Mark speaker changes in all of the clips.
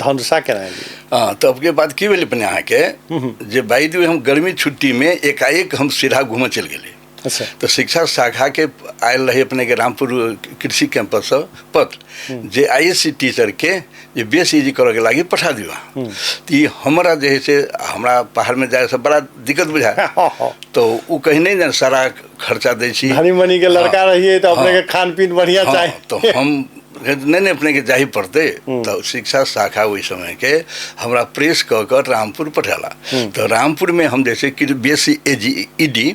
Speaker 1: धनुषा केना एलियै?
Speaker 2: हँ, तबके बाद की भेलै अपने अहाँके जे बाइ द वे हम गर्मी छुट्टीमे एकाएक हम सीधा घूमऽ चलि गेली। तऽ शिक्षा शाखाके आयल रहै अपनेके रामपुर कृषि कैंपससँ पत्र जे I S C टीचरके जे बेस इजी करऽके लागि पठा दियौ अहाँ। तऽ ई हमरा जे है से हमरा पहाड़मे जाइसँ बड़ा दिक्कत बुझाय। तऽ ओ कहीं नहि ने सारा खर्चा दै छी।
Speaker 1: धनी मनी के लड़का रहिए तऽ अपने के खान पीन बढ़िया चाही।
Speaker 2: तऽ हम नहि नहि, अपनेके जाही पड़तै। तऽ शिक्षा शाखा ओहि समयके हमरा प्रेस कऽ कऽ रामपुर पठेला। तऽ रामपुरमे हम जे छै कि B S C A G E D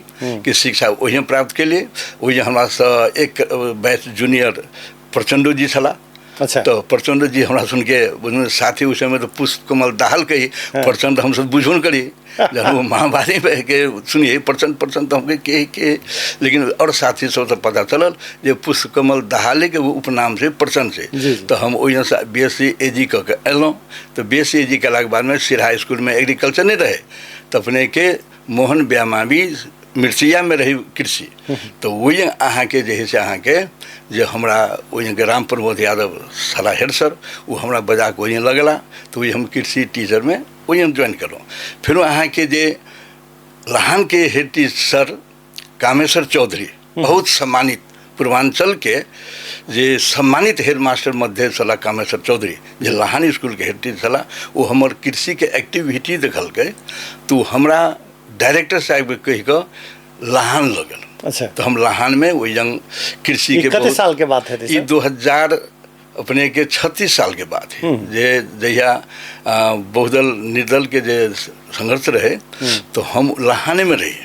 Speaker 2: के शिक्षा ओहिमे प्राप्त केलियै। ओहि हमरासँ एक बैच जूनियर प्रचंडो जी छलाह। तऽ प्रचंड जी हमरा सुनके बुझू साथी ओहि समय तऽ पुष्प कमल दाहाल कही प्रचंड हमसब बुझबो नहि करी। जहन ओ महामारी के सुनिए प्रचंड प्रचंड तऽ हम के, लेकिन आओर साथी सब तऽ पता चलल जे पुष्प कमल दाहाले के उपनाम छै प्रचंड छै। तऽ हम ओहिसँ B S C A जी कऽ के एलहुँ। तऽ बी एस सी ए जी केलाके बादमे सिरहा इसकुलमे एग्रीकल्चर नहि रहै, तऽ अपनेके मोहन ब्यामाबी मिर्चैयामे रही कृषि। तऽ ओहि अहाँके जे हइ से अहाँके जे हमरा ओहिके राम प्रमोद यादव छलाह हेड सर, ओ हमरा बजा कऽ ओहि लगला। तऽ ओहि हम कृषि टीचरमे ओहि हम ज्वाइन केलहुँ। फेरो अहाँके जे लहानके हेड टीचर कामेश्वर चौधरी, बहुत सम्मानित पूर्वांचलके जे सम्मानित हेड मास्टर मध्य छलाह कामेश्वर चौधरी, जे लहान इसकुलके हेड टीचर छलाह, ओ हमर कृषिके एक्टिविटी देखलकै तऽ ओ हमरा डायरेक्टर साहेबके कहि कऽ लहान लऽ गेल। तऽ हम लहानमे ओहि जंग कृषिके
Speaker 1: कते साल के बात हेतै?
Speaker 2: ई 2000 अपनेके 36 सालके बात है, जे जहिया बहुदल निर्दलके जे संघर्ष रहै तऽ हम लहानेमे रही।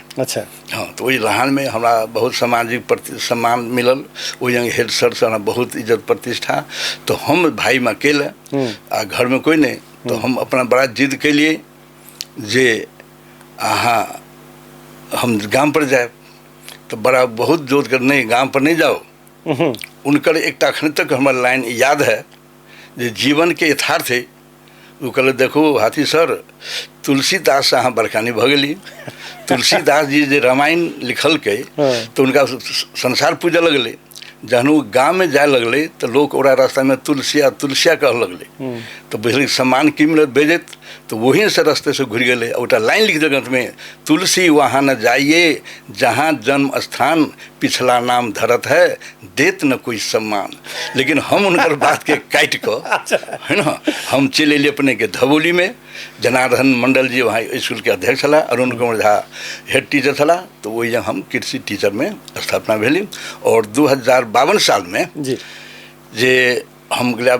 Speaker 2: हँ, तऽ ओहि लहानमे हमरा बहुत सामाजिक प्रति सम्मान मिलल। ओहि जंग हेड सरसँ हमरा बहुत इज्जत प्रतिष्ठा। तऽ हम भाइमे अकेले आ घरमे कोइ नहि, तऽ हम अपना बड़ा जिद केलियै जे अहाँ हम गाम पर जायब। तऽ बड़ा बहुत जोर कर नहि, गाम पर नहि जाउ। उनकर एकटा अखन तक हमर लाइन याद है जे जीवन के यथार्थ है। ओ कहले देखू हाथी सर, तुलसीदास से अहाँ बड़कानी भऽ गेली। तुलसीदास जी जे रामायण लिखलकै तऽ हुनका संसार पूजऽ लगलै। जहन ओ गाममे जाय लगलै तऽ लोक ओकरा रास्तामे तुलसिया तुलसिया कहऽ लगलै। तऽ बुझलियै सम्मान की मिलत बेजत। तऽ वही से रस्ते से घुरि गेलै। ओटा लाइन लिख देलक अंतमे, तुलसी वहाँ न जाइए जहाँ जन्म स्थान, पिछला नाम धरत है देत न कोई सम्मान। लेकिन हम हुनकर बातके काटि कऽ है ने हम चलि एलियै अपनेके धबोलीमे। जनार्दन मंडल जी वहाँ स्कूलके अध्यक्ष छलाह, अरुण कुमार झा हेड टीचर छलाह। तऽ ओहि हम कृषि टीचरमे स्थापना भेली। आओर 2052 सालमे जे हम गेलियै।